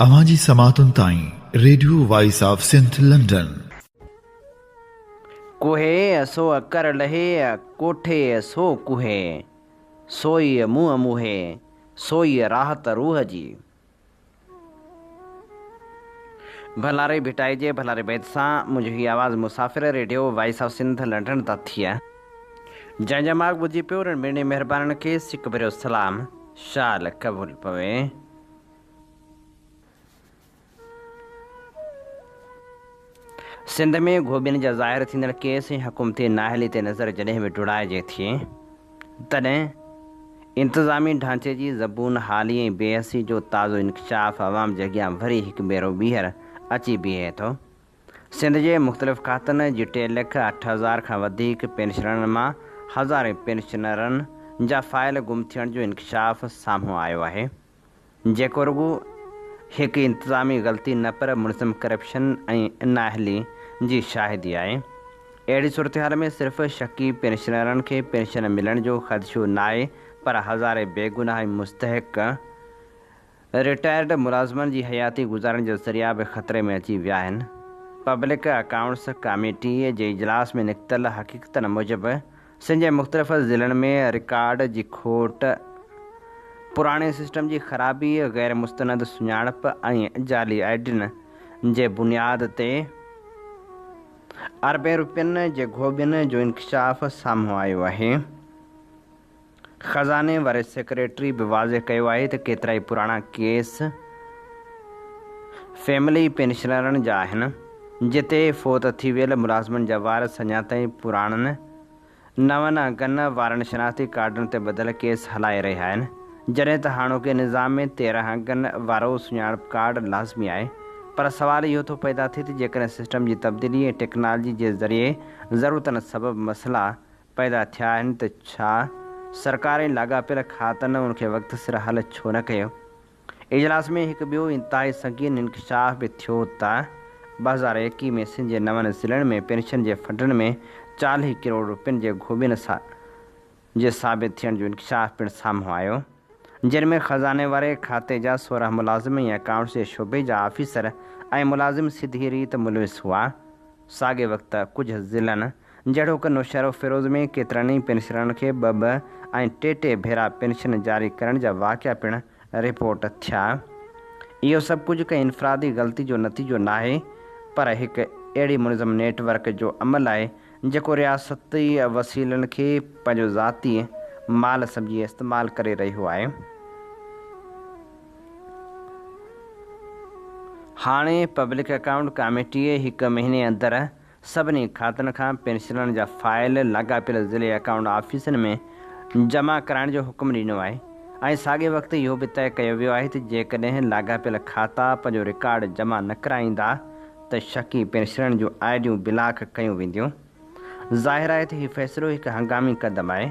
اوهان جي سماعتن تائين radio voice of Sindh London. ڪوهي سو ڪر لهي، ڪوٺي سو ڪوهي، سوئي منهن موهي، سوئي راحت روح جي. ڀلاري ڀٽائي جي ڀلاري بيت سان منهنجو هي آواز مسافر radio voice of Sindh London تان ٿئي. جنهن جا ماڳ ٻڌي پيو انهن ٻنهي مهربانن کي سڪ ڀريو سلام شال قبول پوي. سنڌ ۾ گهوٻين جا ظاهر ٿيندڙ ڪيس ۽ حڪومتي نااهلي تي نظر جڏهن به ڊوڙائجي ٿي تڏهن انتظامي ڍانچي جي زبون حالي ۽ بي حسي جو تازو انڪشاف عوام جي اڳيان وري هڪ ڀيرو ٻيهر اچي بيهي ٿو. سنڌ جي مختلف کاتن جي 3,08,000 کان وڌيڪ پينشنرن مان هزارين پينشنرن جا فائل گم ٿيڻ جو انڪشاف سامهون آيو آهي. جيڪو رڳو هڪ انتظامي غلطي نه پر منظم ڪرپشن ۽ نااهلي جي شاهدي آهي. اهڙي صورتحال ۾ صرف شڪي پينشنرن کي پينشن ملڻ جو خدشو ناهي پر هزارين بيگناهه ۽ مستحق رٽائرڊ ملازمن جي حياتي گذارڻ جا ذريعا به خطري ۾ اچي ويا آهن. پبلڪ اڪائونٽس ڪاميٽي جي اجلاس ۾ نڪتل حقيقتن موجب سنڌ جي مختلف ضلعن ۾ رڪارڊ جي کوٽ، پراڻي سسٽم جي خرابي، غير مستند سڃاڻپ ۽ جعلي آء ڊين جي بنياد تي اربين روپين جي گهوٻين جو انڪشاف سامهون آيو آهي. خزاني واري سيڪريٽري به واضح ڪيو آهي ته ڪيترائي پراڻا ڪيس فيملي پينشنرن جا آهن، جتي فوت ٿي ويل ملازمن جا وارث اڃا تائين پراڻن نون انگن وارن شناختي ڪارڊن تي ٻڌل ڪيس هلائي رهيا آهن، جڏهن ته هاڻوڪي نظام ۾ 13 انگن وارو سڃاڻپ ڪارڊ لازمي آهي. پر سوال اهو ٿو پيدا ٿئي ته جيڪڏهن سسٽم جي تبديلي ۽ ٽيڪنالاجي جي ذريعي ضرورتن سبب مسئلا پيدا ٿيا آهن ته ڇا سرڪار ۽ لاڳاپيل کاتن ان کي وقت سر حل ڇو نه ڪيو؟ اجلاس ۾ هڪ ٻيو انتهائي سنگين انڪشاف به ٿيو ته 2021 ۾ سنڌ جي نون ضلعن ۾ پينشن جي فنڊن ۾ 40 ڪروڙ روپين جي گهوٻين جي ثابت ٿيڻ جو انڪشاف پڻ سامهون آيو جن ۾ خزاني واري کاتي جا 16 ملازم ۽ اڪائونٽس جي شعبي جا آفيسر ۽ ملازم سڌي ريت ملوث هئا. ساڳئي وقت ڪجهه ضلعن جهڙوڪ نوشهروفيروز ۾ ڪيترن ئي پينشنرن کي ٻه ٻه ۽ ٽي ٽي ڀيرا پينشن جاري ڪرڻ جا واقعا پڻ رپورٽ ٿيا. اهو سڀ ڪجهه ڪنهن انفرادي غلطي جو نتيجو ناهي پر هڪ اهڙي منظم نيٽ ورڪ جو عمل آهي جيڪو رياستي وسيلن کي پنهنجو ذاتي مال سمجهي استعمال ڪري رهيو آهي. هاڻي پبلڪ اڪائونٽ ڪاميٽيء هڪ مهيني اندر سڀني کاتن کان پينشنرن جا فائل لاڳاپيل ضلعي اڪائونٽ آفيسن ۾ جمع ڪرائڻ جو حڪم ڏنو آهي ۽ ساڳئي وقت اهو به طئي ڪيو ويو آهي ته جيڪڏهن لاڳاپيل کاتا پنهنجو رڪارڊ جمع نه ڪرائيندا ته شڪي پينشنرن جون آء ڊيون بلاڪ ڪيون وينديون. ظاهر آهي ته هي فيصلو هڪ هنگامي قدم آهي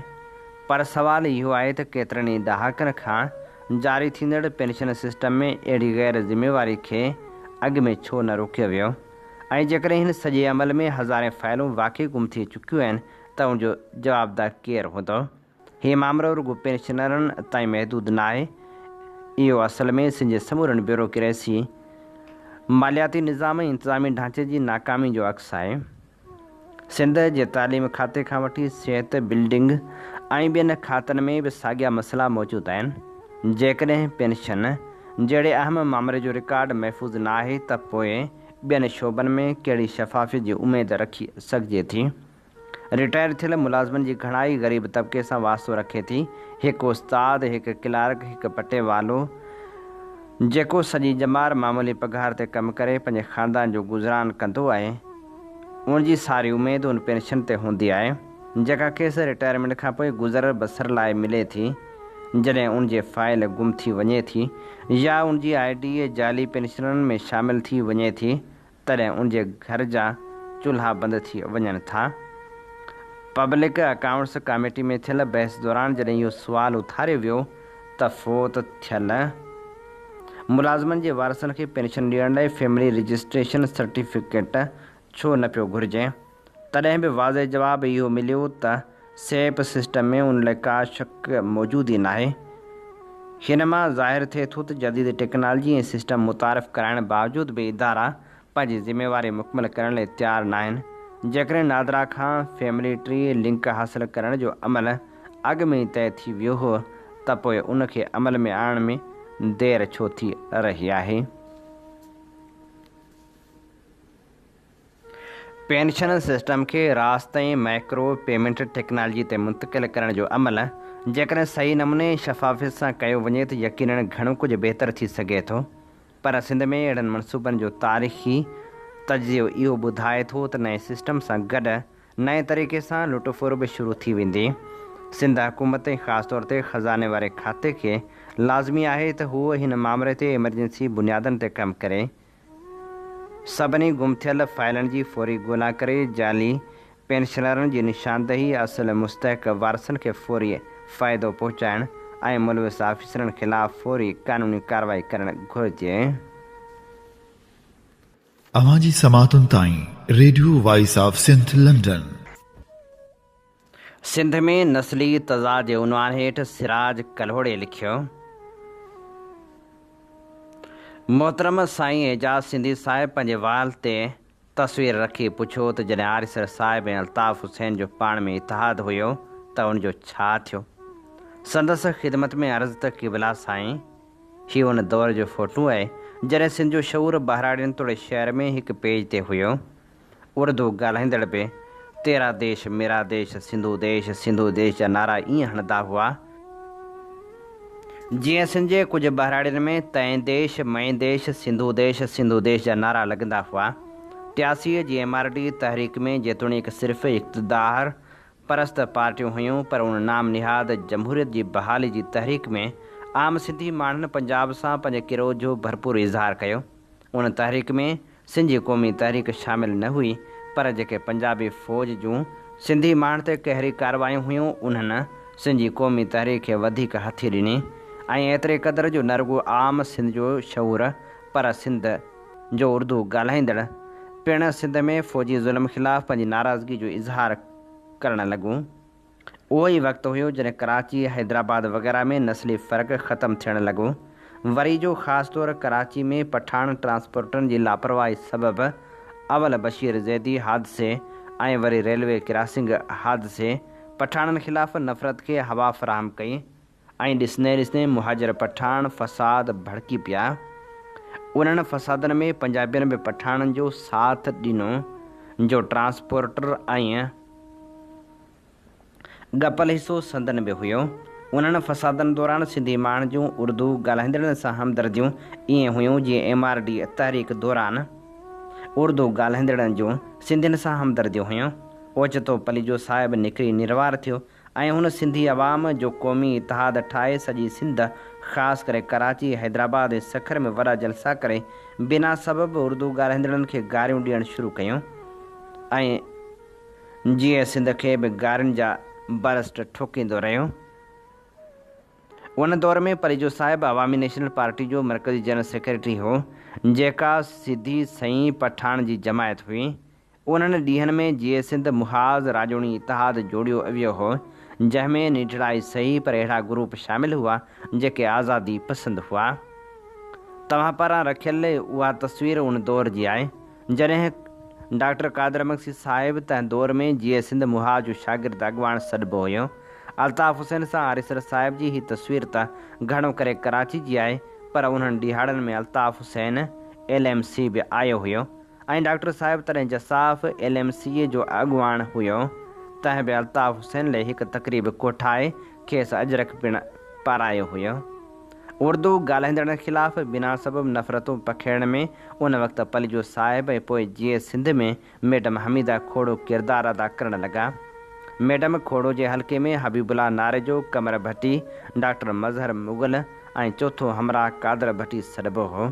پر سوال اهو آهي ته ڪيترن ئي ڏهاڪن کان جاري ٿيندڙ پينشن سسٽم ۾ اهڙي غير ذميواري کي اڳ ۾ ڇو نه روڪيو ويو ۽ جيڪڏهن هن سڄي عمل ۾ هزارين فائلون واقعي گم ٿي چڪيون آهن ته ان جو جوابده ڪير هوندو؟ هي مامرو رڳو پينشنرن تائين محدود ناهي، اهو اصل ۾ سنڌ جي سمورن بيوروڪريسي، مالياتي نظام ۽ انتظامي ڍانچي جي ناڪامي جو عڪس آهي. سنڌ جي تعليم کاتي کان وٺي صحت، بلڊنگ ۽ ٻين کاتن ۾ به ساڳيا مسئلا موجود آهن. جيڪڏهن پينشن جهڙي اهم مامري جو رڪارڊ محفوظ ناهي ته پوء ٻين شعبن ۾ ڪهڙي شفافيت جي اميد رکي سگهجي ٿي؟ رٽائر ٿيل ملازمن جي گهڻائي غريب طبقي سان واسطو رکي ٿي. هڪ استاد، هڪ ڪلارڪ، هڪ پٽيوالو جيڪو سڄي ڄمار معمولي پگهار تي ڪم ڪري پنهنجي خاندان جو گذران ڪندو آهي، ان جي ساري اميد ان پينشن تي هوندي آهي، جيڪا کيس رٽائرمينٽ کانپوء گذر بسر لاء ملي ٿي. جڏهن ان جي فائل گم ٿي وڃي ٿي يا ان جي I D جعلي پينشنرن ۾ شامل ٿي وڃي ٿي تڏهن ان جي گهر جا چلها بند ٿي وڃن ٿا. پبلڪ اڪائونٽس ڪاميٽي ۾ ٿيل بحث دوران جڏهن اهو سوال اٿاريو ويو ته فوت ٿيل ملازمن جي وارثن کي پينشن ڏيڻ لاء فيملي رجسٽريشن سرٽيفڪيٽ ڇو نه پيو گهرجي؟ تڏهن به واضح جواب اهو مليو ته سيپ سسٽم ۾ ان لاء ڪا شق موجود ئي ناهي. هن مان ظاهر ٿئي ٿو ته جديد ٽيڪنالاجي ۽ سسٽم متعارف ڪرائڻ باوجود به ادارا پنهنجي ذميواري مڪمل ڪرڻ لاء تيار ناهن. جيڪڏهن نادرا کان فيملي ٽري لنڪ حاصل ڪرڻ جو عمل اڳ ۾ ئي طئي ٿي ويو هو ته پوء ان کي عمل ۾ آڻڻ ۾ دير ڇو ٿي رهي آهي؟ پينشن سسٽم کي راست ۽ مائڪرو پيمينٽ ٽيڪنالاجي تي منتقل ڪرڻ جو عمل جيڪڏهن صحيح نموني ۽ شفافيت سان ڪيو وڃي ته يقينن گهڻو ڪجهه بهتر ٿي سگهي ٿو پر سنڌ ۾ اهڙن منصوبن جو تاريخي تجزيو اهو ٻڌائي ٿو ته نئين سسٽم سان گڏ نئين طريقي سان لٽ ڦر به شروع ٿي ويندي. سنڌ حڪومت ۽ خاص طور تي خزاني واري کاتي کي لازمي آهي ته هو هن مامري تي ايمرجنسي بنيادن تي ڪم ڪري. سڀني گم ٿيل فائلن جي فوري ڳولا ڪري جعلي پينشنرن جي نشاندهي، اصل مستحق وارثن کي فوري فائدو پهچائڻ ۽ ملوث آفيسرن خلاف فوري قانوني ڪارروائي ڪرڻ گهرجي. اوهان جي سماعتن تائين radio voice of Sindh London. Sindh ۾ نسلي تضاد جي عنوان هيٺ سراج ڪلهوڙي لکيو، محترم سائين اعجاز سنڌي صاحب پنهنجي وال تي تصوير رکي پڇيو ته جڏهن آريسر صاحب ۽ الطاف حسين جو پاڻ ۾ اتحاد هيو ته ان جو ڇا ٿيو؟ سندس خدمت ۾ عرض ته قبلا سائين! هي ان دور جو فوٽو آهي جڏهن سنڌ جو شعور ٻهراڙين توڙي شهر ۾ هڪ پيج تي هيو. اردو ڳالهائيندڙ به تيرا ديش ميرا ديش سنڌو ديش سنڌو ديش جا نعرا ائين هڻندا هئا، جيئن سنڌ جي ڪجهه ٻهراڙين ۾ تئين ديش مئين ديش سنڌو ديش سنڌو ديش جا نعرا لڳندا هئا. ٽياسيء جي ايم آر ڊي تحريڪ ۾ جيتوڻيڪ صرف اقتدار پرست پارٽيون هيون پر ان نام نهاد جمهوريت جي بحالي جي تحريڪ ۾ عام سنڌي ماڻهن پنجاب سان پنهنجي ڪروڌ جو ڀرپور اظهار ڪيو. ان تحريڪ ۾ سنڌ جي قومي تحريڪ شامل نه هئي پر جيڪي پنجابي فوج جون سنڌي ماڻهن تي قهري ڪارروايون هيون انهن سنڌ جي قومي تحريڪ کي وڌيڪ هٿي ڏني ۽ ايتري قدر جو نه رڳو عام سنڌ جو شعور پر سنڌ جو اردو ڳالهائيندڙ پڻ سنڌ ۾ فوجي ظلم خلاف پنهنجي ناراضگي جو اظهار ڪرڻ لڳو. اهو ئي وقت هيو جڏهن ڪراچي، حيدرآباد وغيره ۾ نسلي فرق ختم ٿيڻ لڳو. وري جو خاص طور ڪراچي ۾ پٺاڻ ٽرانسپورٽرن جي لاپرواهي سبب اول بشير زيدي حادثي ۽ وري ريلوي ڪراسنگ حادثي پٺاڻن خلاف نفرت کي هوا فراهم ڪئي. ۽ ڏسندي ڏسندي مهاجر پٺاڻ فساد ڀڙڪي پيا. انهن فسادن ۾ پنجابين به پٺاڻن جو ساٿ ڏنو جو ٽرانسپورٽر ۽ ڳپل حصو سندن به هيو. انهن فسادن دوران سنڌي ماڻهن جون اردو ڳالهائيندڙن سان همدرديون ائين هيون جيئن ايم آر ڊي تحريڪ دوران اردو ڳالهائيندڙن جون سنڌين سان همدرديون هيون. اوچتو پليجو صاحب نڪري نروار ٿيو ۽ هن سنڌي عوام جو قومي اتحاد ٺاهي سڄي سنڌ خاص ڪري ڪراچي، حيدرآباد ۽ سکر ۾ وڏا جلسا ڪري بنا سبب اردو ڳالهائيندڙن کي گاريون ڏيڻ شروع ڪيون ۽ جيئي سنڌ کي به گارين جا برسٽ ٺوڪيندو رهيو. ان دور ۾ پليجو صاحب عوامي نيشنل پارٽي جو مرڪزي جنرل سيڪريٽري هو جيڪا سڌي سئين پٺاڻ جي جماعت هئي. انهن ڏينهن ۾ جيئي سنڌ محاذ راڄوڻي اتحاد جوڙيو ويو هو، جنهن ۾ ننڍڙا ئي سهي پر اهڙا گروپ شامل هئا، جيڪي آزادي پسند هئا. توهان پاران رکيل اها تصوير ان دور جي آهي، جڏهن ڊاڪٽر قادر مگسي صاحب تنهن دور ۾ جيئي سنڌ محاذ جو شاگرد اڳواڻ سڏبو هيو. الطاف حسين سان آريسر صاحب جي هي تصوير ته گهڻو ڪري ڪراچي جي آهي، پر انهن ڏهاڙن ۾ Altaf Hussain L M C به آيو هيو. ۽ ڊاڪٽر صاحب تڏهن جساف ايل ايم سيء جو اڳواڻ هيو، تنهن به الطاف حسين لئي هڪ تقريب ڪوٺائي کيس اجرڪ پڻ پارايو هيو. اردو ڳالهائيندڙن خلاف بنا سبب نفرتون پکيڙڻ ۾ ان وقت پليجو صاحب ۽ پوء جيئي سنڌ ۾ ميڊم حميده کوڙو ڪردار ادا ڪرڻ لڳا. ميڊم کوڙو جي حلقي ۾ حبيب الله ناريجو، قمر ڀٽي، ڊاڪٽر مظهر مغل ۽ چوٿون همراهه قادر ڀٽي سڏبو هو.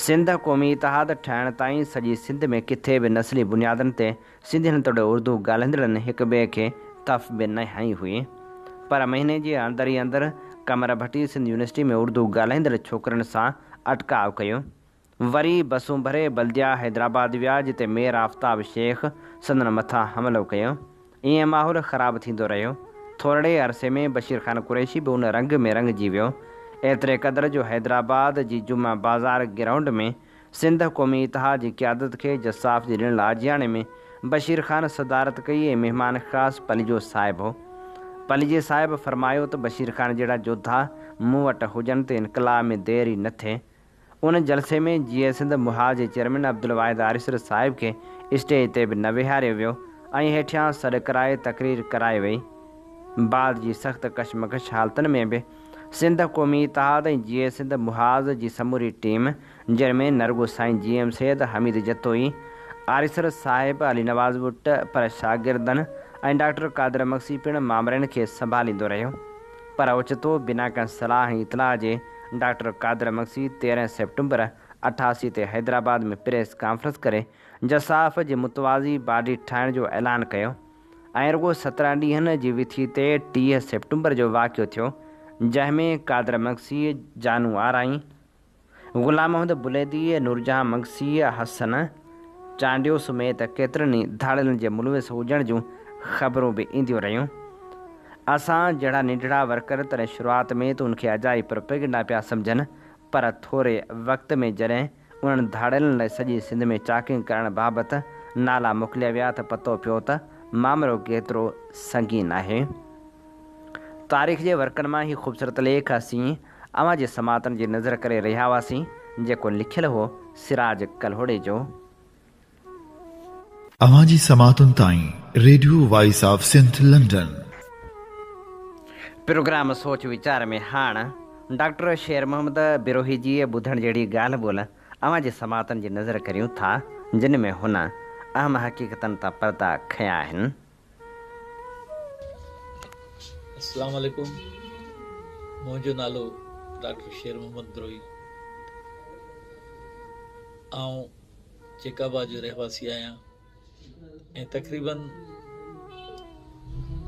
سنڌ قومي اتحاد ٺهڻ تائين سڄي سنڌ ۾ ڪٿي به نسلي بنيادن تي سنڌين توڙي اردو ڳالهائيندڙن هڪ ٻئي کي تف به نه هنئي هئي. پر مهيني جي اندر ئي اندر قمر ڀٽي سنڌ يونيورسٽي ۾ اردو ڳالهائيندڙ ڇوڪرين سان اٽڪاء ڪيو. وري بسون ڀري بلديا حيدرآباد ويا جتي مير آفتاب شيخ سندن مٿان حملو ڪيو. ائين ماحول خراب ٿيندو رهيو. ٿورڙي عرصي ۾ بشير خان قريشي به ان رنگ ۾ رڱجي ويو. ايتري قدر جو حيدرآباد جي جمعه بازار گرائونڊ ۾ سنڌ قومي اتحاد جي قيادت کي جساف جي ڏنل آجياڻي ۾ بشير خان صدارت ڪئي ۽ مهمان خاص پليجو صاحب هو. پليجي صاحب فرمايو ته بشير خان جهڙا جوڌا مون وٽ هجن ته انقلاب ۾ دير ئي نه ٿئي. ان جلسي ۾ جيئي سنڌ محاذ جي چيئرمين عبدالواحد آريسر صاحب کي اسٽيج تي به نه ويهاريو ويو ۽ هيٺيان سڏ ڪرائي تقرير ڪرائي وئي. بعد جي سخت ڪشمڪش حالتن ۾ به سنڌ قومي اتحاد ۽ جيئي سنڌ محاذ جي سموري ٽيم جنھن ۾ نه رڳو سائين جي ايم سيد، حميد جتوئي، آريسر صاحب، علي نواز ٻٽ پر شاگردن ۽ ڊاڪٽر قادر مگسي پڻ مامرن کي سنڀاليندو رهيو. پر اوچتو بنا ڪنهن صلاح ۽ اطلاع جي ڊاڪٽر قادر مگسي 13 سيپٽمبر 88 تي حيدرآباد ۾ پريس ڪانفرنس ڪري جساف جي متوازي باڊي ٺاهڻ جو اعلان ڪيو ۽ رڳو 17 ڏينهن جي وٿي تي 30 سيپٽمبر جو واقعو ٿيو جنهن ۾ قادر مگسي، جانو آرائين، غلام محمد بليدي، نورجهان مگسي، حسن چانڊيو سميت ڪيترن ئي ڌاڙيلن جي ملوث هجڻ جون خبرون به اينديون رهيون. اسان جهڙا ننڍڙا ورڪر تڏهن شروعات ۾ ته ان کي اجائي پروپيگنڊا پيا سمجهن پر ٿوري وقت ۾ جڏهن انهن ڌاڙيلن لاء سڄي سنڌ ۾ چاڪنگ ڪرڻ بابت نالا موڪليا ويا ته پتو پيو ته مامرو ڪيترو سنگين آهي. تاريخ جي ورقن مان هي خوبصورت ليک اسين اوهان جي سماعتن جي نظر ڪري رهيا هئاسين، جيڪو لکيل هو سراج ڪلهوڙي جو. اوهان جي سماعتن تائين radio voice of Sindh London. Programme سوچ ويچار ۾ هاڻ ڊاڪٽر شير محمد بروهي جي ٻڌڻ جهڙي ڳالهه ٻولهه اوهان جي سماعتن جي نظر ڪريون ٿا، جن ۾ هن اهم حقيقتن تان پردا کنيا آهن. اسلام عليڪم منهنجو نالو ڊاڪٽر شير محمد بروهي آئون جيڪب آباد جو رهواسي آهيان ۽ تقريبن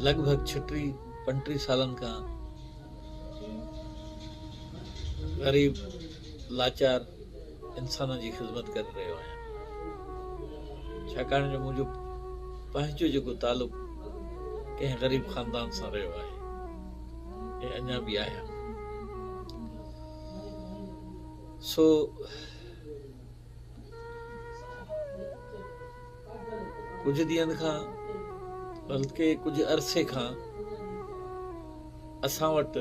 لڳ ڀڳ ڇٽيهه پنٽيهه سالن کان غريب لاچار انسانن جي خدمت ڪري رهيو آهيان ڇاڪاڻ جو منهنجو پنهنجو جيڪو تعلق ڪنهن غريب خاندان سان رهيو آهي ۽ اڃا به آهيان سو ڪجهه ڏينهن کان بلڪه ڪجهه عرصي کان اسان وٽ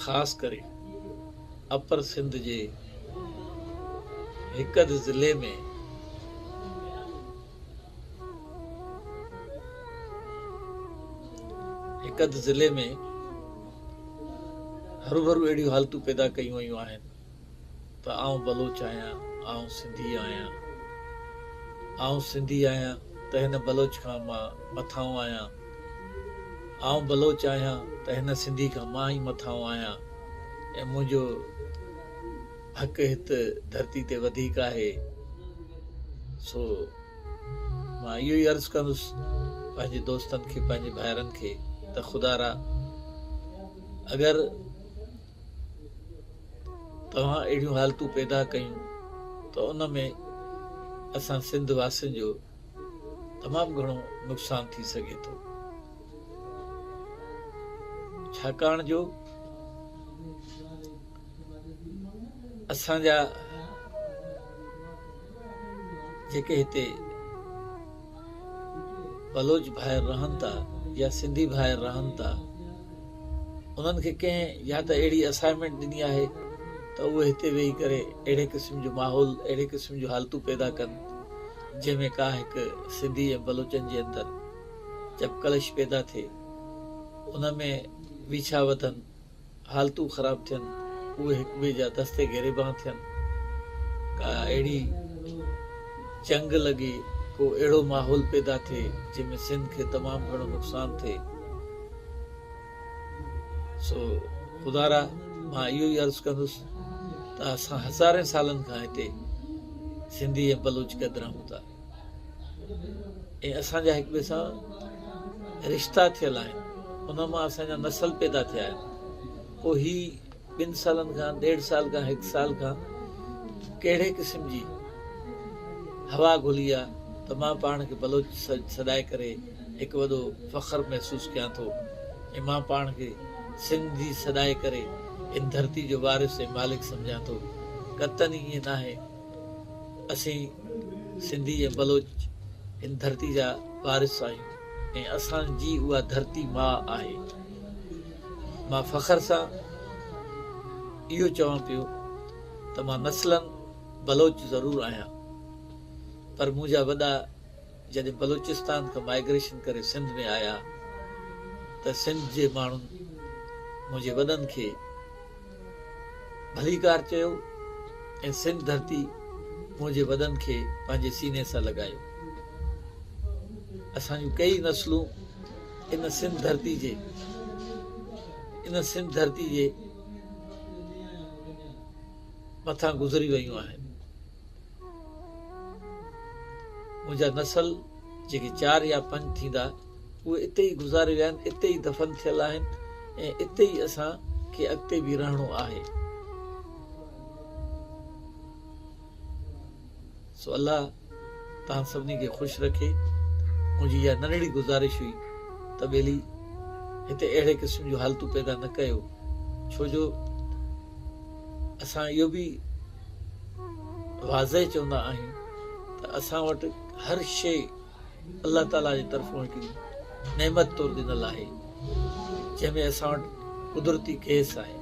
خاص ڪري اپر سنڌ جي هڪ اڌ ضلعي ۾ هڪ اڌ ضلعي ۾ هروڀرو اهڙيون حالتون پيدا ڪيون ويون آهن ته آئون بلوچ آهيان، آئون سنڌي آهيان، آئون سنڌي آهيان ته هن بلوچ کان مان مٿانهون آهيان، آئون بلوچ آهيان ته هن سنڌي کان مان ئي مٿانهون آهيان ۽ منهنجو حق هت ڌرتي تي وڌيڪ آهي. سو مان اهو ئي عرض ڪندس پنهنجي دوستن کي، پنهنجي ڀائرن کي ته خدارا اگر توهان اهڙيون حالتون پيدا ڪيون ته ان ۾ اسان سنڌ واسين جو تمام گهڻو نقصان ٿي سگهي ٿو ڇاڪاڻ جو اسان جا جيڪي هتي بلوچ ڀائر رهن ٿا يا سنڌي ڀائر رهن ٿا انهن کي ڪنهن يا ته اهڙي اسائنمينٽ ڏني آهي ته اهي هتي ويهي ڪري اهڙي قسم جو ماحول اهڙي قسم جون حالتون پيدا ڪن جنهن ۾ ڪا هڪ سنڌي ۽ بلوچن جي اندر چپڪلش پيدا ٿئي ان ۾ ويڇا وڌن حالتون خراب ٿين، اهي هڪ ٻئي جا دست گريبان ٿين، ڪا اهڙي جنگ لڳي، ڪو اهڙو ماحول پيدا ٿئي، جنهن ۾ سنڌ کي تمام گهڻو نقصان ٿئي. سو خدارا مان اهو ئي عرض ڪندس ته اسان هزارين سالن کان هتي سنڌي ۽ بلوچ گڏ رهون ٿا. ۽ اسان جا هڪ ٻئي سان رشتا ٿيل آهن ان مان اسان جا نسل پيدا ٿيا آهن پوء هي ٻن سالن کان ڏيڍ سال کان هڪ سال کان ڪهڙي قسم جي هوا گهلي آ ته مان پاڻ کي بلوچ سڏائي ڪري هڪ وڏو فخر محسوس ڪيان ٿو. ۽ مان پاڻ کي سنڌي سڏائي ڪري هن ڌرتي جو وارث ۽ مالڪ سمجهان ٿو. قطعاً ائين ناهي. اسين سنڌي ۽ بلوچ هن ڌرتي جا وارث آهيون ۽ اسان جي اها ڌرتي ماء آهي. مان فخر سان اهو چوان پيو ته مان نسلاً بلوچ ضرور آهيان پر منهنجا وڏا جڏهن بلوچستان کان مائگريشن ڪري سنڌ ۾ آيا ته سنڌ جي ماڻهن منهنجي وڏن کي ڀليڪار چيو ۽ سنڌ ڌرتي منهنجي وڏن کي پنهنجي سيني سان لڳايو. اسان جون ڪيئي نسلون ان سنڌ ڌرتي جي ان سنڌ ڌرتي جي مٿان گذري ويون آهن. منهنجا نسل جيڪي چار يا پنج ٿيندا اهي اتي ئي گذاري ويا آهن، اتي ئي دفن ٿيل آهن ۽ اتي ئي اسان کي اڳتي به رهڻو آهي. سو الله توهان سڀني کي خوش رکي. منهنجي اها ننڍڙي گذارش هئي ته ٻيلي هتي اهڙي قسم جون حالتون پيدا نه ڪيو ڇو جو اسان اهو به واضح چوندا آهيون ته اسان وٽ هر شيء الله تعاليٰ جي طرفون هڪڙي نعمت طور ڏنل آهي جنهن ۾ اسان وٽ قدرتي گئس آهي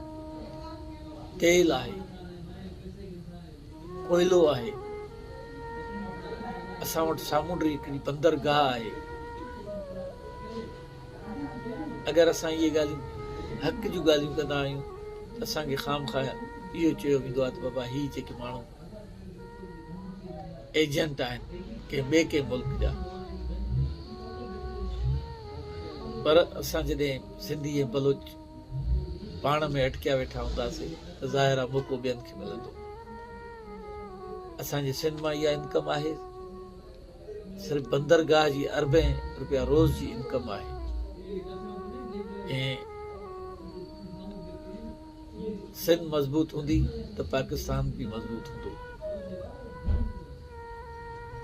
تيل آهي ڪوئلو آهي اسان وٽ سامونڊي هڪڙي بندرگاهه آهي اگر اسان اهي ڳالهيون حق جون ڳالهيون ڪندا آهيون ته اسان کي خام خواهه اهو چيو ويندو آهي ته بابا هي جيڪي ماڻهو ايجنٽ آهن ڪنهن ٻئي ڪنهن ملڪ جا پر اسان جڏهن سنڌي ۽ بلوچ پاڻ ۾ اٽڪيا ويٺا هونداسين ته ظاهر آهي موقعو ٻين کي ملندو اسان جي سنڌ مان اها انڪم آهي صرف بندرگاهه جي اربين روپيا روز جي انڪم آهي ۽ سنڌ مضبوط هوندي ته پاڪستان به مضبوط هوندو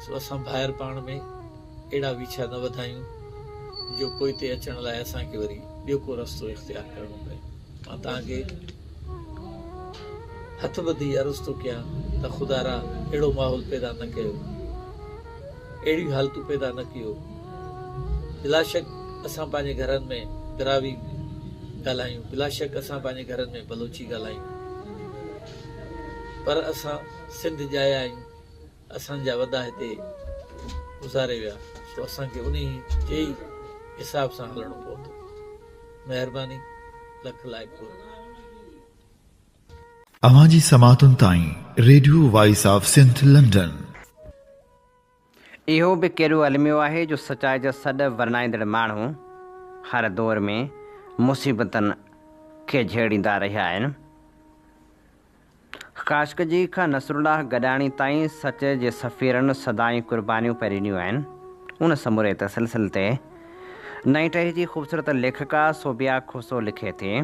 سو اسان ڀائر پاڻ ۾ اهڙا ويڇا نه وڌايون جو پوئتي اچڻ لاء اسان کي وري ٻيو ڪو رستو اختيار ڪرڻو پئي مان توهان کي هٿ ٻڌي عرض ٿو ڪيان ته خدارا اهڙو ماحول پيدا نه ڪيو، اهڙيون حالتون پيدا نه ڪيو. بلاشڪ اسان پنهنجي گهرن ۾ براهوي ڳالهايون، بلاشڪ اسان پنهنجي گهرن ۾ بلوچي ڳالهايون، پر اسان سنڌ ڄايا آهيون، اسان جا وڏا هتي گذاري ويا، سو اسان کي انهي جي ئي حساب سان هلڻو پوندو. مهرباني، لک لائق قرب. اوهان جي سماعتن تائين radio voice of Sindh London. اهو به ڪيڏو الميو آهي جو سچائي جا سڏ ورنائيندڙ ماڻهو هر دور ۾ مصيبتن کي جهيڙيندا رهيا آهن. خاشقجي کان نصرالله گڏاڻي تائين سچ جي سفيرن سدائين قربانيون پئي ڏنيون آهن. ان سموري تسلسل تي نئين ٽهي جي خوبصورت ليکڪا ثوبيه کوسو لکي ٿي.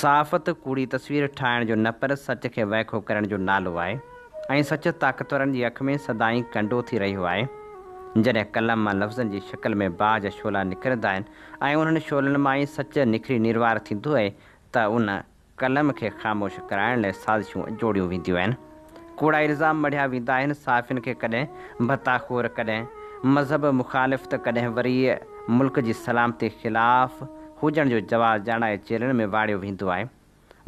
صحافت ڪوڙي تصوير ٺاهڻ جو نه پر سچ کي وائکو ڪرڻ جو نالو آهي ۽ سچ طاقتورن جي اک ۾ سدائين ڪنڊو ٿي رهيو آهي. جڏهن قلم مان لفظن جي شڪل ۾ باهه جا شعلا نڪرندا آهن ۽ انهن شعلن مان ئي سچ نکري نروار ٿيندو آهي ته ان قلم کي خاموش ڪرائڻ لاء سازشون جوڙيون وينديون آهن. ڪوڙا الزام مڙهيا ويندا آهن، صحافين کي ڪڏهن ڀتا خور، ڪڏهن مذهب مخالف ته ڪڏهن وري ملڪ جي سلامتي خلاف هجڻ جو جواز ڄاڻائي جيلن ۾ واڙيو ويندو آهي.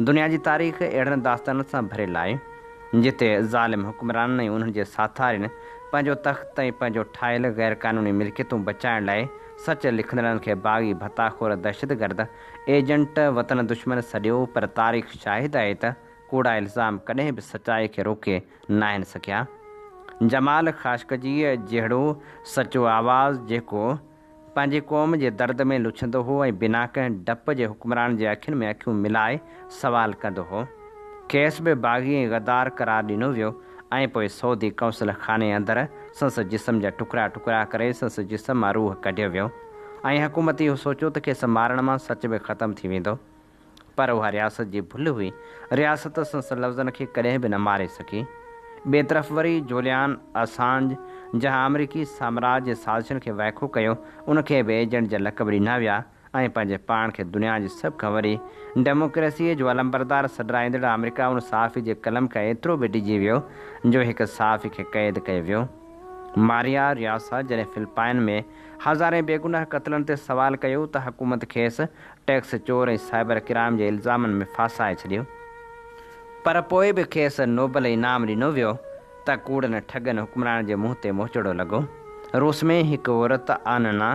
دنيا جي تاريخ اهڙن داستانن سان ڀريل آهي، جتي ظالم حڪمرانن ۽ انهن جي ساٿارين پنهنجو تخت ۽ پنهنجو ٺاهيل غيرقانوني ملڪيتون بچائڻ لاء سچ لکندڙن کي باغي، ڀتاخور، دهشتگرد، ايجنٽ، وطن دشمن سڏيو پر تاريخ شاهد آهي ته ڪوڙا الزام ڪڏهن به سچائي کي روڪي ناهن سگهيا. جمال خاشقجيء جهڙو سچو آواز جيڪو پنهنجي قوم جي درد ۾ لڇندو هو ۽ بنا ڪنهن ڊپ جي حڪمران جي اکين ۾ اکيون ملائي سوال ڪندو هو. کيس به باغي ۽ غدار قرار ڏنو ويو ۽ پوء سعودي قونصل خاني اندر سندس جسم جا ٽڪرا ٽڪرا ڪري سندس جسم مان روح ڪڍيو ويو ۽ حڪومت اهو سوچيو ته کيس مارڻ مان سچ به ختم ٿي ويندو پر اها رياست جي ڀل هئي، رياست سندس لفظن کي ڪڏهن به نه ماري سگهي. ٻئي طرف وري جوليان اسانج جنهن آمريڪي سامراج جي سازشن کي وائکو ڪيو، ان کي به ايجنٽ جا لقب ڏنا ويا ۽ پنهنجي پاڻ کي دنيا جي سڀ کان وڏي ڊيموڪريسيء جو علمبردار سڏرائيندڙ آمريڪا ان صحافي جي قلم کان ايترو به ڊڄي ويو جو هڪ صحافي کي قيد ڪيو ويو. ماريا رياسا جڏهن فلپائن ۾ هزارين بيگناهه قتلن تي سوال ڪيو ته حڪومت کيس ٽيڪس چور ۽ سائبر ڪرائم جي الزامن ۾ ڦاسائي ڇڏيو. پر پوء به کيس نوبل انعام ڏنو ويو ته ڪوڙن ٺڳن حڪمرانن جي منهن تي موچڙو لڳو. روس ۾ هڪ عورت آننا،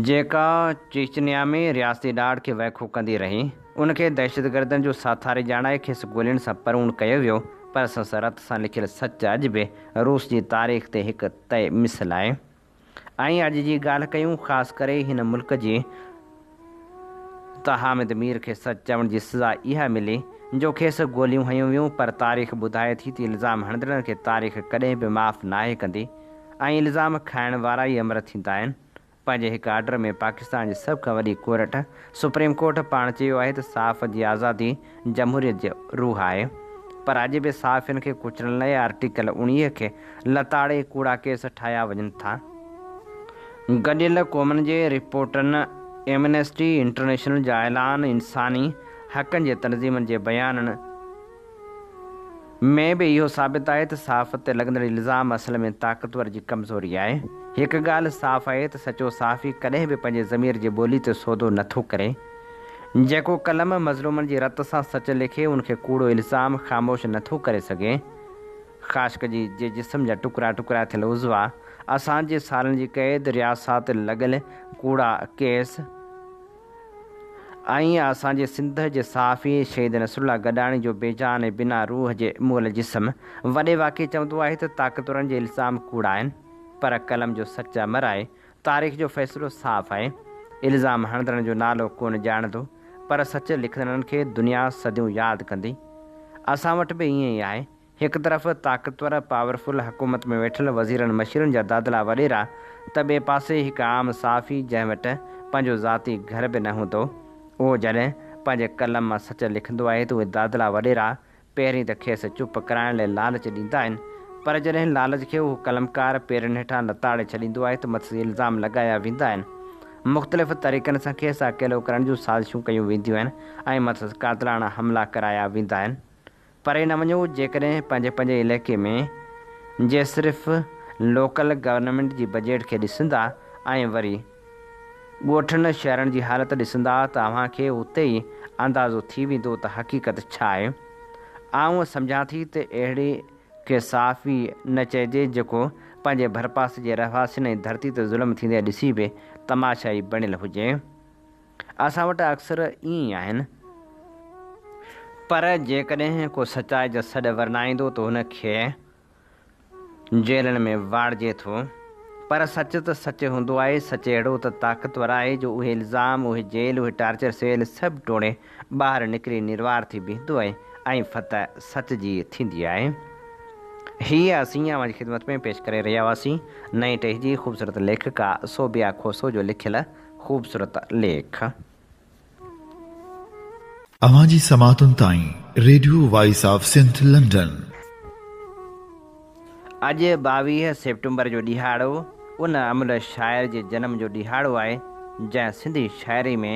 جيڪا چيچنيا ۾ رياستي ڏاڍ کي وائکو ڪندي رهي، ان کي دهشتگردن جو ساٿاري ڄاڻائي کيس گولين سان پروڻ ڪيو ويو، پر سندس رت سان لکيل سچ اڄ به روس جي تاريخ تي هڪ طئي مثل آهي. ۽ اڄ جي ڳالهه ڪيون خاص ڪري هن ملڪ جي ته حامد مير کي سچ چوڻ جي سزا اها ملي جو کيس گوليون هنيون ويون پر تاريخ ٻڌائي ٿي ته الزام هڻندڙن کي تاريخ ڪڏهن به معاف ناهي ڪندي ۽ الزام کائڻ وارا ئي امر ٿيندا آهن. پنهنجي هڪ آرڊر ۾ پاڪستان جي سڀ کان وڏي ڪورٽ سپريم ڪورٽ پاڻ چيو آهي ته صحافت جي آزادي جمهوريت جو روح آهي پر اڄ به صحافين کي ڪچلڻ لاء آرٽيڪل 19 کي لتاڙي ڪوڙا ڪيس ٺاهيا وڃن ٿا. گڏيل قومن جي رپورٽن، ايمنسٽي انٽرنيشنل جا اعلان، انساني حقن جي تنظيمن جي بيانن ۾ به اهو ثابت آهي ته صحافت تي لڳندڙ الزام اصل ۾ طاقتور جي ڪمزوري آهي. هڪ ڳالهه صاف آهي ته سچو صحافي ڪڏهن به پنهنجي ضمير جي ٻولي تي سودو نه ٿو ڪري. جيڪو قلم مظلومن جي رت سان سچ لکي ان کي ڪوڙو الزام خاموش نه ٿو ڪري سگهي. خاشقجي جي جسم جا ٽڪرا ٽڪرا ٿيل عضوا، اسان جي سالن جي قيد، رياست تي لڳل ڪوڙا ڪيس ۽ اسان جي سنڌ جي صحافي شهيد نصرالله گڏاڻي جو بي جان ۽ بنا روح جي مئل جسم وڏي واڪي چوندو آهي ته طاقتورن جي الزام ڪوڙا آهن پر قلم جو سچ امر آهي، تاريخ جو فيصلو صاف آهي. الزام هڻندڙن جو نالو ڪونه ڄاڻندو پر سچ لکندڙن کي دنيا صديون ياد ڪندي. اسان وٽ به ائين ئي آهي. هڪ طرف طاقتور، Powerful، حڪومت ۾ ويٺل وزيرن مشيرن جا دادلا وڏيرا ته ٻئي پاسي هڪ عام صحافي جنهن وٽ پنهنجو ذاتي گهر به نه هوندو اهو جڏهن پنهنجي قلم مان سچ لکندو آهي ته اهي دادلا وڏيرا پهرين ته کيس چپ ڪرائڻ لاء لالچ ڏيندا آهن پر جڏهن لالچ کي اهو قلمڪار پيرن هيٺان لتاڙي ڇڏيندو آهي ته مٿس الزام لڳايا ويندا آهن مختلف طريقن سان کيس اڪيلو ڪرڻ جون سازشون ڪيون وينديون آهن ۽ مٿس قاتلاڻا حملا ڪرايا ويندا آهن. پري نه وڃو جيڪڏهن پنهنجي پنهنجي علائقي ۾ جي صرف لوڪل گورنمينٽ جي بجيٽ کي ڏسندا ۽ وري ڳوٺن شهرن جي حالت ڏسندا ته اوهان کي اتي ئي اندازو ٿي ويندو ته حقيقت ڇا آهي. آئون سمجهان ٿي ته اهڙي کي صحافي نه چئجي جيڪو پنهنجي ڀرپاسي جي رهواسين ۽ ڌرتي تي ظلم ٿيندي ڏسي به تماشائي بڻيل هجي. اسان وٽ اڪثر ائين ئي آهن. پر جيڪڏهن ڪو سچائي جا سڏ ورنائيندو ته هن کي جيلن ۾ واڙجي ٿو. پر سچ ته سچ هوندو آهي. سچ اهڙو ته طاقتور آهي جو اهي الزام، اهي جيل، اهي ٽارچر سيل سڀ ٽوڙي ٻاهر نڪري نروار ٿي بيهندو آهي ۽ فتح سچ جي ٿيندي آهي. هيء اسين اوهان جي خدمت ۾ پيش ڪري رهيا هئاسين نئين ٽهي جي خوبصورت ليکڪا ثوبيه کوسو جو لکيل خوبصورت ليک. اوهان جي سماعتن تائين radio voice of Sindh London. اڄ 22 سيپٽمبر جو ڏهاڙو ان املهه شاعر جي جنم جو ڏهاڙو آهي جنهن سنڌي شاعري ۾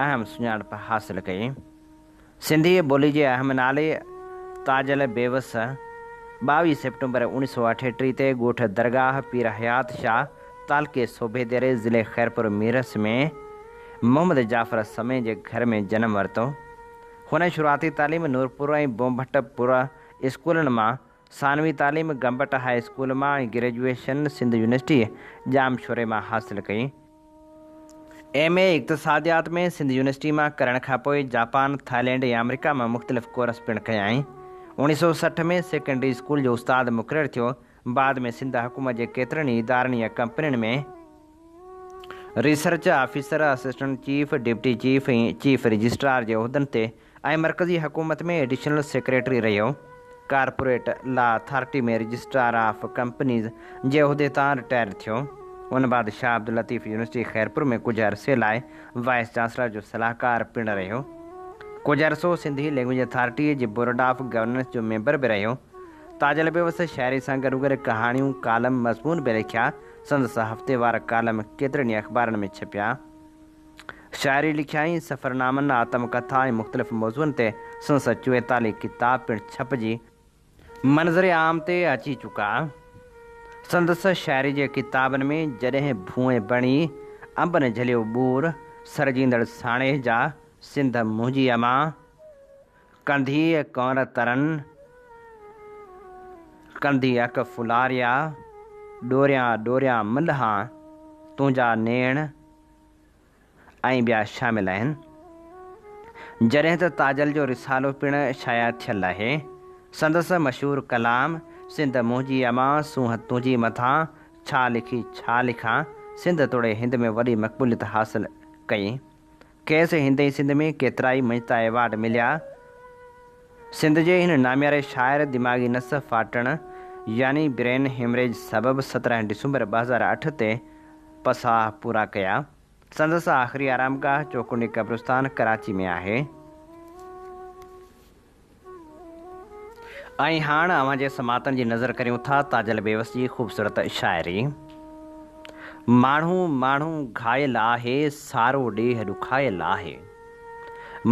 اهم سڃاڻپ حاصل ڪئي. سنڌي ٻولي جي اهم نالي تاجل بيوس 22 سيپٽمبر 1938 تي ڳوٺ درگاهه پير حيات شاهه تعلقي سوڀيديري ضلعي خيرپور ميرس ۾ محمد جعفر سمي جي گهر ۾ جنم ورتو. هن شروعاتي تعليم نورپور ۽ بومڀٽ پور اسڪولن مان، ثانوي تعليم گمبٽ هاء اسڪول مان ۽ گريجوئيشن سنڌ يونيورسٽي ڄامشوري مان حاصل ڪئي. ايم اي اقتصاديات ۾ سنڌ يونيورسٽي مان ڪرڻ کانپوء جاپان، ٿائلينڊ ۽ آمريڪا مان مختلف ڪورس پڻ ڪيائين. 1960 ۾ سيڪنڊري اسڪول جو استاد مقرر ٿيو. بعد ۾ سنڌ حڪومت جي ڪيترن ئي ادارن يا ڪمپنين ۾ research officer, assistant chief, deputy chief ۽ chief registrar جي عهدن تي ۽ مرڪزي حڪومت ۾ ايڊيشنل سيڪريٽري رهيو. Corporate law authority ۾ registrar of companies جي عهدي تان رٽائرڊ ٿيو. ان بعد شاهه عبداللطيف يونيورسٽي خيرپور ۾ ڪجهه عرصي لاء وائيس چانسلر جو صلاحڪار پڻ رهيو. ڪجهه عرصو سنڌي لينگويج اٿارٽيء جي بورڊ آف گورننس جو ميمبر به رهيو. تاجل بيوس شاعري سان گڏوگڏ ڪهاڻيون، ڪالم، مضمون به لکيا. سندس هفتيوار ڪالم ڪيترن ئي اخبارن ۾ ڇپيا. شاعري لکيائين، سفرنامن، آتم ڪٿا ۽ مختلف موضوعن تي سندس 44 ڪتاب پڻ ڇپجي منظر عام تي اچي چڪا. سندس شاعري جي ڪتابن ۾ جڏهن ڀونء بڻي، انبن جهليو ٻور، سرجيندڙ ساڻيهه جا، سنڌ منهنجي امان، ڪنڌيء ڪنور ترن، ڪنڌي اک ڦلاريا، ڏوريان ڏوريان ملهان، تنهنجا نيڻ، ۽ ٻيا شامل آهن. جڏهن ته تاجل جو رسالو پڻ شايع ٿيل آهي. سندس مشهور ڪلام، سنڌ منهنجي امان، سونهن تنهنجي مٿان، ڇا لکي ڇا لکان، سنڌ توڙي هند ۾ وڏي مقبوليت حاصل ڪئي. کيس هند ۽ سنڌ ۾ ڪيترائي مڃتا ايوارڊ مليا. سنڌ جي هن نامياري شاعر دماغي نس ڦاٽڻ يعني برين هيمريج سبب 17 ڊسمبر 2008 تي پساهه پورا ڪيا. سندس آخري آرامگاهه چوڪنڊي قبرستان ڪراچي ۾ آهي. ۽ هاڻ اوهان جي سماعتن جي نذر ڪريون ٿا تاجل بيوس جي خوبصورت شاعري. ماڻهو ماڻهو گهايل آهي سارو ڏيهه ڏکايل آهي.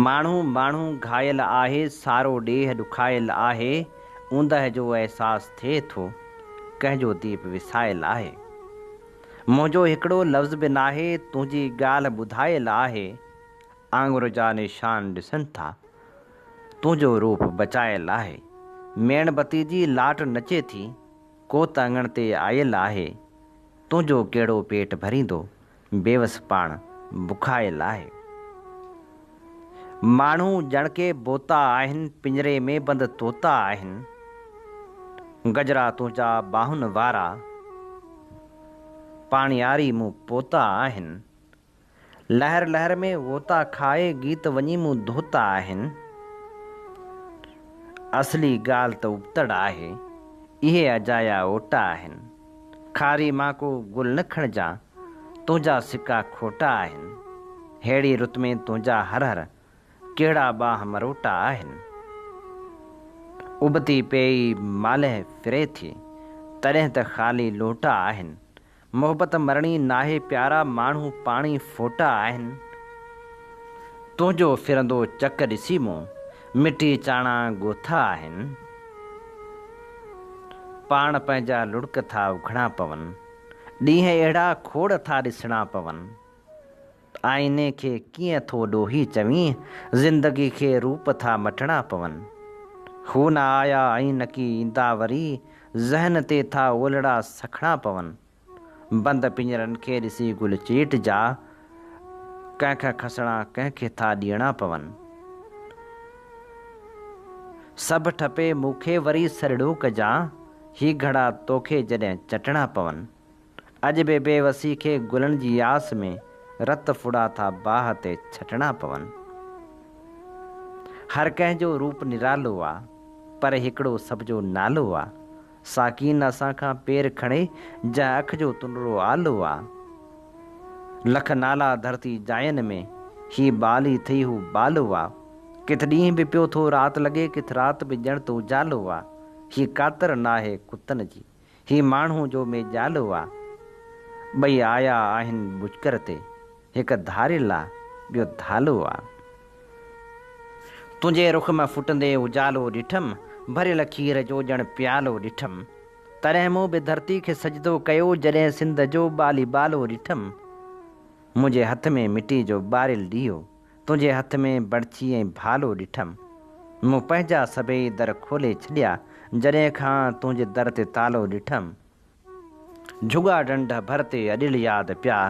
ماڻهو ماڻهو گهايل آهي سارو ڏيهه ڏکايل آهي اوندهه جو احساس ٿئي ٿو ڪنهن جو ديپ وسايل آهي. منهنجو هڪڙو لفظ به ناهي تنهنجي ڳالهه ٻڌايل آهي آڱر جا نشان ڏسن ٿا تنهنجو روپ بچايل آهي ميڻ بتي جي لاٽ نچي ٿي ڪو ته اڱڻ تي آيل آهي تنهنجو ڪهڙو پيٽ ڀريندو بيوس پاڻ بکايل آهي ماڻهو ڄڻ ڪي بوتا آهن پڃري ۾ بند طوطا آهن گجرا تنهنجا ٻانهن وارا پاڻياري مون پوتا آهن. لهر لهر ۾ غوطا کائي گيت وڃي مون ڌوتا آهن. اصلي ڳالهه ته ابتڙ آهي، اهي اجايا اوٽا آهن. کاري مان ڪو گل نه کڻجان، تنهنجا سڪا کوٽا آهن. ههڙي رت ۾ تنهنجا هر هر ڪهڙا ٻانهن مروٽا آهن. ابتي پيئي مالهه ڦري ٿي، تڏهن ته خالي لوٽا آهن. محبت مرڻي ناهي پيارا ماڻهو پاڻي ڦوٽا آهن. تنهنجو ڦرندو چڪ ڏسي مون، مٽي چاڻا گوٿا آهن. پاڻ پنهنجا لڙڪ ٿا اگهڻا پون، ڏينهن اهڙا کوڙ ٿا ڏسڻا پون. آئيني کي ڪيئن ٿو ڏوهي چوين، زندگي کي روپ ٿا مٽڻا پون. هو نه آيا ۽ نه ڪي ايندا وري، ذهن تي ٿا اولڙا سکڻا پون. بند پڃرن کي ڏسي گل چيٽ جا، ڪنهن کان کسڻا ڪنهن کي ٿا ڏيڻا پون. سڀ ٺپي مون کي وري سرڙو ڪجان، هي گهڙا توکي جڏهن چٽڻا پون. اڄ به بي وسي کي گلن جي آس ۾ رت ڦڙا ٿا باهه تي ڇٽڻا پون. هر ڪنهن جو روپ نرالو آ، پر هڪڙو سڀ جو نالو آ. ساڪين اسان کان پير کڻي جنهن اک جو تنرو آلو آ. لک نالا ڌرتي جاين ۾، هي ٻالي ٿئي هو ٻالو آ. ڪٿ ڏينهن به پيو ٿو رات لڳي، ڪٿ رات به ڄڻ ته اجالو آ. هي ڪاتر ناهي ڪتن جي. هي ماڻهو جو ميڄالو آ. ٻئي آيا آهن ٻچڪر تي. هڪ ڌاريل آ، ٻيو ڌالو آ. تنهنجي رخ مان ڦٽندي اجالو ڏٺم، ڀريل کير جو ڄڻ پيالو ڏٺم. تڏهن مون به ڌرتي کي سجدو ڪيو، جڏهن سنڌ جو ٻالي ٻالو ڏٺم. منهنجي هٿ ۾ مٽي جو ٻاريل ڏيئو. تنهنجي هٿ ۾ بڙڇي ۽ ڀالو ڏٺم. مون پنهنجا سڀيئي در کولي ڇڏيا، جڏهن کان تنهنجي در تي تالو ڏٺم. جهڳا ڍنڍ ڀر تي اڏيل ياد پيا،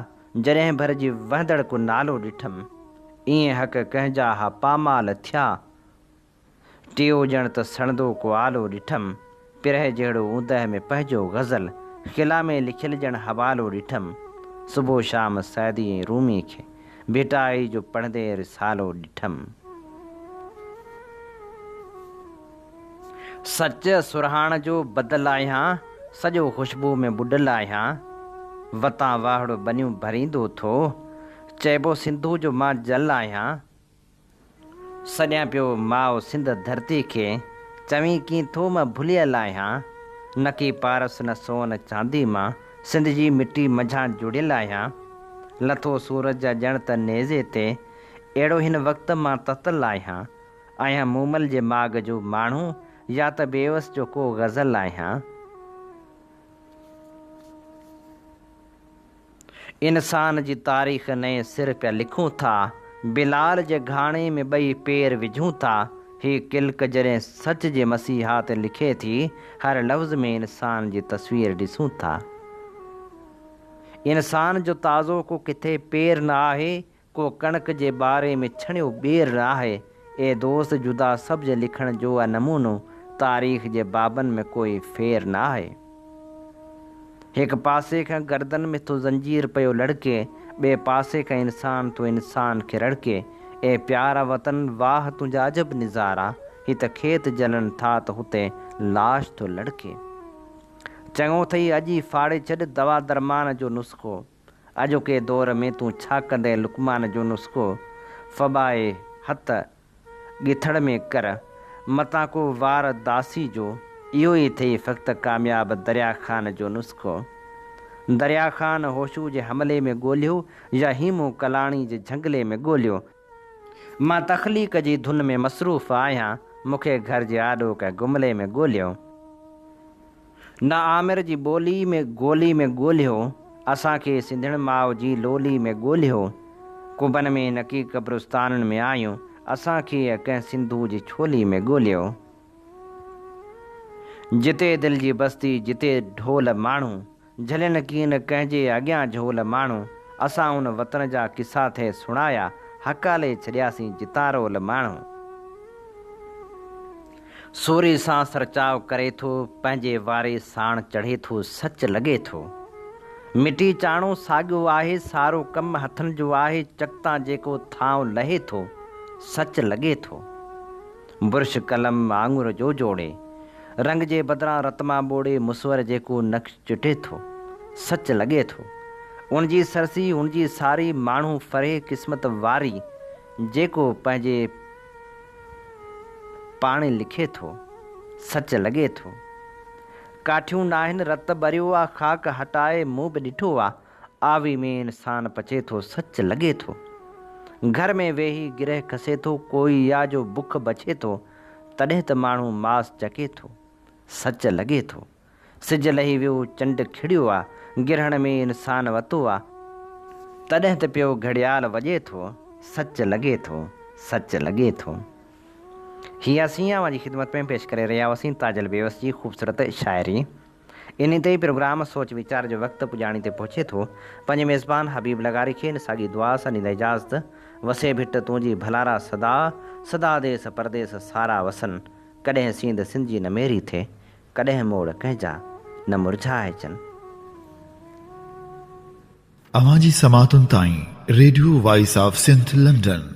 جڏهن ڀر جي وهندڙ ڪو نالو ڏٺم. ائين حق ڪنهن جا ها پامال ٿيا، ٽيو ڄڻ ته سڙندو ڪو آلو ڏٺم، پرهه جهڙو اوندهه ۾ پنهنجو غزل، خلا ۾ لکيل ڄڻ حوالو ڏٺم، صبح شام سعدي ۽ رومي کي، ڀٽائي جو پڙهندي رسالو ڏٺم. سچ سرهاڻ جو بدل آهيان، سڄو خوشبو ۾ ٻڏل آهيان، وتان واهڙو ٻنيون ڀريندو ٿو، چئبو سنڌو جو مان جل آهيان، سڏيان پيو ماء سنڌ ڌرتي کي، چوين ڪين ٿو مان ڀليل آهيان. نڪي پارس نه سون چاندي مان، سنڌ جي مٽي منجهان جڙيل آهيان. لٿو سورج آ ڄڻ ته نيزي تي، اهڙو هن وقت مان تتل آهيان. آهيان مومل جي ماڳ جو ماڻهو، يا ته بيوس جو ڪو غزل آهيان. انسان جي تاريخ نئين سر پيا لکون ٿا، بلال جي گهاڻي ۾ ٻئي پير وجهون ٿا، هي ڪلڪ جڏهن سچ جي مسيحا تي لکي ٿي، هر لفظ ۾ انسان جي تصوير ڏسون ٿا. انسان جو تازو ڪو ڪٿي پير نه آهي، ڪو ڪڻڪ جي ٻاري ۾ ڇڻيو ٻير نه آهي. اي دوست جدا سڀ جي لکڻ جو آ نمونو، تاريخ جي بابن ۾ ڪوئي ڦير نه آهي. هڪ پاسي کان گردن ۾ ٿو زنجير پيو لڙڪي، ٻئي پاسي کان انسان ٿو انسان کي رڙڪي. اي پيارا وطن واهه تنهنجا عجب نظارا، هي ته کيت جلن ٿا ته هتي لاش ٿو لڙڪي. چڱو ٿئي اڄ ئي ڦاڙي ڇڏ دوا درمان جو نسخو. اڄوڪي دور ۾ تون ڇا ڪندين لقمان جو نسخو ڦٻائي هٿ ڳٿڙ ۾ ڪر، متان ڪو وار داسي جو، اهو ئي ٿئي فقط ڪامياب دريا خان جو نسخو. دريا خان هوشو جي حملي ۾ ڳولهيو يا هيمون ڪلاڻي جي جهنگلي ۾ ڳولهيو. مان تخليق جي ڌن ۾ مصروف آهيان، مون کي گهر جي آڏو ڪنهن گملي ۾ ڳولهيو. نه عامر جي ٻولي ۾ گولي ۾ ڳولهيو، اسان کي سنڌڻ ماء جي لولي ۾ ڳولهيو. قبن ۾ نڪي قبرستانن ۾ آهيون، اسان کي ڪنهن سنڌو جي ڇولي ۾ ڳولهيو. جتي دل جي بستي جتي ڍول ماڻهو، جهلين ڪين ڪنهن جي اڳيان جهول ماڻهو، اسان ان وطن جا قصا ٿي سڻايا، هڪالي ڇڏياسين جتان رول ماڻهو. سوري سان سرچاء ڪري ٿو، پنهنجي واري ساڻ چڙهي ٿو، سچ لڳي ٿو. مٽي چاڻو ساڳيو آهي، سارو ڪم هٿن جو آهي، چڪ تان جيڪو ٿانء لهي ٿو، سچ لڳي ٿو. برش قلم آڱر جو جوڙي. رنگ جي بدران رت مان ٻوڙي مصور جيڪو نقش چٽي ٿو. سچ لڳي ٿو. ان جي سرسي، ان جي ساري، ماڻهو ڦري قسمت واري، جيڪو پنهنجي پاڻي لکي ٿو. سچ لڳي ٿو. ڪاٺيون ناهن رت ٻريو آ خاڪ هٽائي مون به ڏٺو آ آوي ۾ انسان پچي ٿو سچ لڳي ٿو. گهر ۾ ويهي گرهه کسي ٿو ڪوئي يا جو بک بڇي ٿو تڏهن ته ماڻهو ماس چڪي ٿو سچ لڳي ٿو. سج لهي ويو چنڊ کڙيو آ گرهڻ ۾ انسان وتو آ تڏهن ته پيو گهڙيال وڄي ٿو سچ لڳي ٿو سچ لڳي ٿو. هي اسين اوهان جي خدمت ۾ پيش ڪري رهيا هئاسين تاجل بيوس جي خوبصورت شاعري. انهي تي ئي پروگرام سوچ ويچار جو وقت پڄاڻي تي پهچي ٿو. پنهنجي ميزبان حبيب لغاري کي ان ساڳي دعا سان ڏيندا اجازت، وسي ڀٽ تون جي ڀلارا سدا، سدا ديس پرديس سارا وسن، ڪڏهن سينڌ سنڌ جي نه ميري ٿئي، ڪڏهن موڙ ڪنهن جا نه مرجهائجن. اوهان جي سماعتن تائين radio voice of Sindh London.